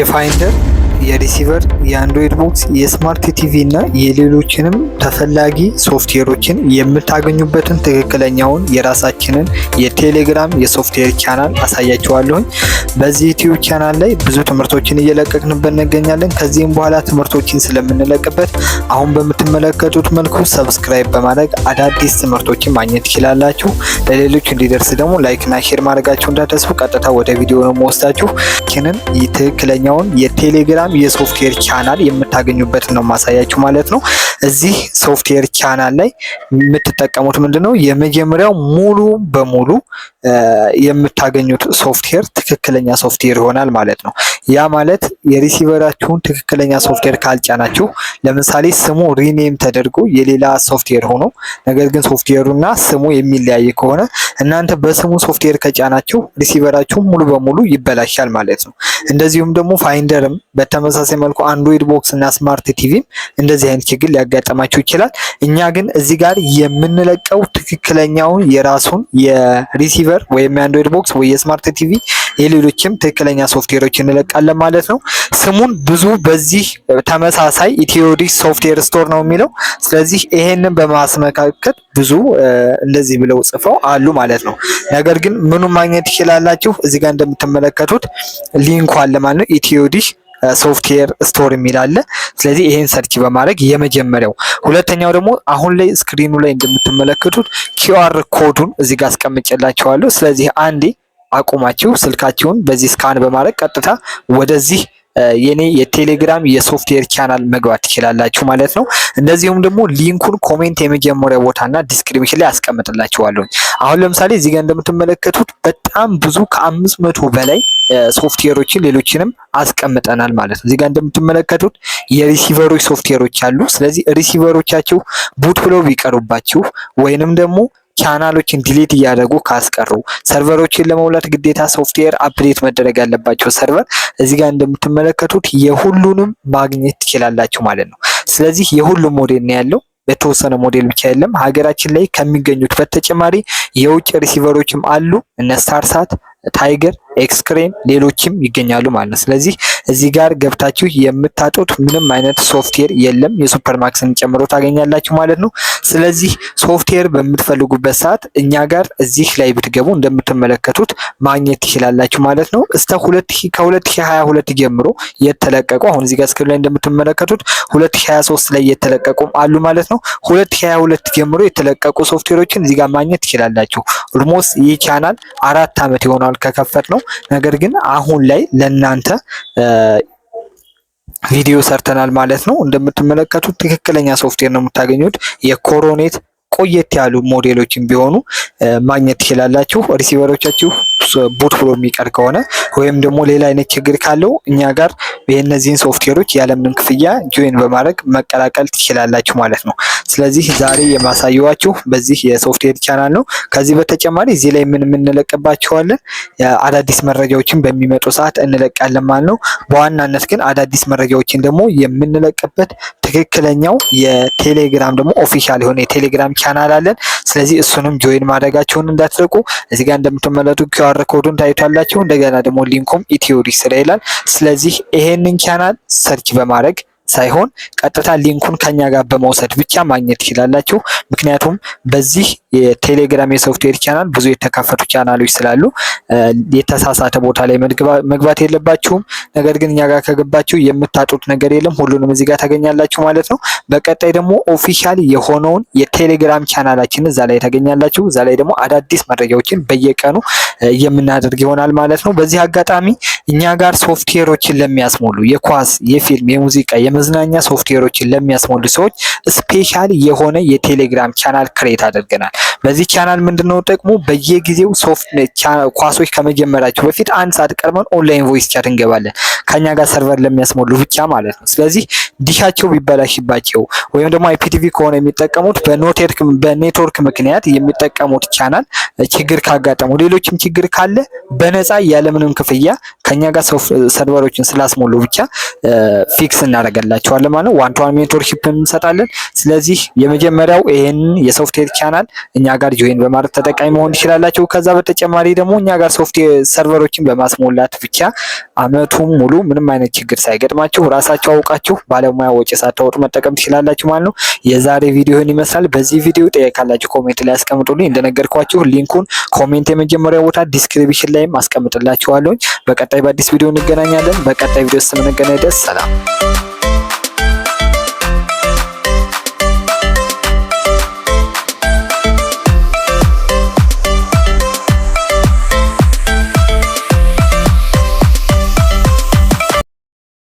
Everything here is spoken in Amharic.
የ finder፣ የ receiver፣ የ Android box፣ የ smart TV እና የሌሎችንም ተፈላጊ ሶፍትዌሮችን የምታገኙበትን ትክክለኛውን የራሳችንን የቴሌግራም የ software channel አሳያችኋለሁኝ። በዚህ ዩቲዩብ ቻናል ላይ ብዙ ትምህርቶችን እየለቀቅንበት እንገኛለን። ከዚህም በኋላ ትምህርቶችን ስለምንለቅበት አሁን በምትመለከቱት መልኩ subscribe በማድረግ አዳዲስ ትምህርቶችን ማግኘት ትችላላችሁ። ለሌሎች እንዲደርስ ደግሞ like እና share ማድረጋችሁ እንዳትረሱ። ቀጥታ ወደ ቪዲዮ ነው የምወስዳችሁ። ይህንን ትክክለኛውን የቴሌግራም የ software channel የምታገኙበት ነው ማሳያችሁ ማለት ነው። እዚህ software channel ላይ የምትጠቀሙት ምንድነው? የመጀመሪያው ሙሉ በሙሉ የምታገኙት ሶፍትዌር ትክክለኛ ሶፍትዌር ይሆናል ማለት ነው። ያ ማለት የ receiver ኣችሁን ትክክለኛ ሶፍትዌር ካልጫናችሁ፣ ለምሳሌ ስሙ rename ተደርጎ የሌላ ሶፍትዌር ሆኖ ነገር ግን ሶፍትዌሩና ስሙ የሚለያይ ከሆነ እናንተ በስሙ ሶፍትዌር ከጫናችሁ receiver ኣችሁ ሙሉ በሙሉ ይበላሻል ማለት ነው። እንደዚሁም ደግሞ finder ም በተመሳሳይ መልኩ Android box እና smart TV ም እንደዚህ አይነት ችግር ሊያጋጥማችሁ ይችላል። እኛ ግን እዚህ ጋር የምንለቀው ትክክለኛውን የራሱን የ receiver ወይም የ Android box ወይ የ smart TV የሌሎችም ትክክለኛ ሶፍትዌሮች እንለቃለን ማለት ነው። ስሙን ብዙ በዚህ ተመሳሳይ ኢትዮዲሽ software store ነው የሚለው። ስለዚህ ይሄንን በማስመካከል ብዙ እንደዚህ ብለው ጽፈው አሉ ማለት ነው። ነገር ግን ምኑን ማግኘት ትችላላችሁ? እዚህ ጋር እንደምትመለከቱት link ኡ አለ ማለት ነው። ኢትዮዲሽ software store የሚል አለ። ስለዚህ ይሄን search በማድረግ የመጀመሪያው። ሁለተኛው ደግሞ አሁን ላይ screen ኑ ላይ እንደምትመለከቱት QR code ኡን እዚህ ጋር አስቀምጬላችኋለሁ። ስለዚህ አንዴ አቁማችሁ ስልካችሁን በዚህ scan በማድረግ ቀጥታ ወደዚህ የኔ የቴሌግራም የ software channel መግባት ትችላላችሁ ማለት ነው። እንደዚሁም ደግሞ link ኡን comment የመጀመሪያ ቦታና description ላይ አስቀምጥላችኋለሁ። አሁን ለምሳሌ እዚህ ጋር እንደምትመለከቱት በጣም ብዙ ከ500 በላይ ሶፍትዌሮችን ሌሎችንም አስቀምጠናል ማለት ነው። እዚህ ጋር እንደምትመለከቱት የ receiver ኦች ሶፍትዌሮች አሉ። ስለዚህ receiver ኦቻችሁ boot ብለው ቢቀሩባችሁ ወይንም ደግሞ channel ኦችን delete እያደረጉ ካስቀሩ server ኦችን ለመሙላት ግዴታ software update መደረግ ያለባቸው server እዚህ ጋር እንደምትመለከቱት የሁሉንም ማግኘት ትችላላችሁ ማለት ነው። ስለዚህ የሁሉም ሞዴል ነው ያለው። በተወሰነ ሞዴል ብቻ የለም። ሀገራችን ላይ ከሚገኙት በተጨማሪ የውጭ receiver ኦችም አሉ፣ እነ ስታርሳት፣ ታይገር፣ ኤክስክሬም ሌሎችም ይገኛሉ ማለት ነው። ስለዚህ እዚህ ጋር ገብታችሁ የምታጡት ምንም አይነት ሶፍትዌር የለም። የሱፐርማክስን ጨምሮ ታገኛላችሁ ማለት ነው። ስለዚህ ሶፍትዌር በምትፈልጉበት ሰዓት እኛ ጋር እዚህ ላይ ብትገቡ እንደምትመለከቱት ማግኘት ትችላላችሁ ማለት ነው። እስከ ከ2022 ጀምሮ የተለቀቁ አሁን እዚህ ጋር screen ላይ እንደምትመለከቱት 2023 ላይ የተለቀቁም አሉ ማለት ነው። 2022 ጀምሮ የተለቀቁ ሶፍትዌሮችን እዚህ ጋር ማግኘት ትችላላችሁ። Almost ይህ ቻናል 4 ዓመት ይሆናል ከከፈትነው። ነገር ግን አሁን ላይ ለእናንተ ቪዲዮ ሰርተናል ማለት ነው። እንደምትመለከቱት ትክክለኛ ሶፍትዌር ነው የምታገኙት። የኮሮኔት ቆየት ያሉ ሞዴሎችን ቢሆኑ ማግኘት ትችላላችሁ። Receiver ኦቻችሁ boot ብሎ የሚቀር ከሆነ ወይም ደግሞ ሌላ አይነት ችግር ካለው እኛ ጋር የእነዚህን ሶፍትዌሮች ያለምንም ክፍያ join በማድረግ መቀላቀል ትችላላችሁ ማለት ነው። ስለዚህ ዛሬ የማሳየዋችሁ በዚህ የ software channel ነው። ከዚህ በተጨማሪ እዚህ ላይ ምን የምንለቅባቸዋለን አዳዲስ መረጃዎችን በሚመጡ ሰዓት እንለቃለን ማለት ነው። በዋናነት ግን አዳዲስ መረጃዎችን ደግሞ የምንለቅበት ትክክለኛው የቴሌግራም ደግሞ official የሆነ የቴሌግራም ቻናል አለን። ስለዚህ እሱንም join ማድረጋችሁን እንዳትረሱ። እዚህ ጋር እንደምትመለከቱ QR code ኡን ታዩታላችሁ። እንደገና ደግሞ link ኡም ኢትዮዲሽ ስራ ይላል። ስለዚህ ይሄንን channel search በማድረግ ሳይሆን ቀጥታ link ኡን ከኛ ጋር በመውሰድ ብቻ ማግኘት ትችላላችሁ። ምክንያቱም በዚህ የቴሌግራም የ software channel ብዙ የተከፈቱ ቻናሎች ስላሉ የተሳሳተ ቦታ ላይ መግባት የለባችሁም። ነገር ግን እኛ ጋር ከገባችሁ የምታጡት ነገር የለም። ሁሉንም እዚህ ጋር ታገኛላችሁ ማለት ነው። በቀጣይ ደግሞ official የሆነውን የቴሌግራም ቻናላችን እዛ ላይ ታገኛላችሁ። እዛ ላይ ደግሞ አዳዲስ መረጃዎችን በየቀኑ የምናደርግ ይሆናል ማለት ነው። በዚህ አጋጣሚ እኛ ጋር ሶፍትዌሮችን ለሚያስሞሉ የኳስ፣ የፊልም፣ የሙዚቃ፣ የመዝናኛ ሶፍትዌሮችን ለሚያስሞሉ ሰዎች special የሆነ የቴሌግራም channel create አድርገናል። በዚህ ቻናል ምንድነው ጥቅሙ? በየጊዜው ሶፍት ኳሶች ከመጀመራቸው በፊት አንድ ሰዓት ቀድመን online voice chat እንገባለን ከኛ ጋር server ለሚያስሞሉ ብቻ ማለት ነው። ስለዚህ ዲሻቸው ቢበላሽባቸው ወይም ደግሞ IPTV ከሆነ የሚጠቀሙት በኔትወርክ ምክንያት የሚጠቀሙት ቻናል ችግር ካጋጠሙ ሌሎችም ችግር ካለ በነፃ ያለምንም ክፍያ ከኛ ጋር server ኦችን ስላስሞሉ ብቻ fix እናደርጋላቸዋለን ማለት ነው። One to one mentorship እንሰጣለን። ስለዚህ የመጀመሪያው ይሄንን የ software channel እኛ እኛ ጋር join በማድረግ ተጠቃሚ መሆን ትችላላችሁ። ከዛ በተጨማሪ ደግሞ እኛ ጋር software server ኦችን በማስሞላት ብቻ አመቱን ሙሉ ምንም አይነት ችግር ሳይገጥማችሁ ራሳችሁ አውቃችሁ ባለሙያ ወጪ ሳታወጡ መጠቀም ትችላላችሁ ማለት ነው። የዛሬ ቪዲዮ ይህን ይመስላል። በዚህ ቪዲዮ ጥያቄ ካላችሁ comment ላይ አስቀምጡልኝ። እንደነገርኳችሁ link ኡን comment የመጀመሪያው ቦታ description ላይም አስቀምጥላችኋለሁ። በቀጣይ በአዲስ ቪዲዮ እንገናኛለን። በቀጣይ ቪዲዮ እስከምንገናኝ ድረስ ሰላም።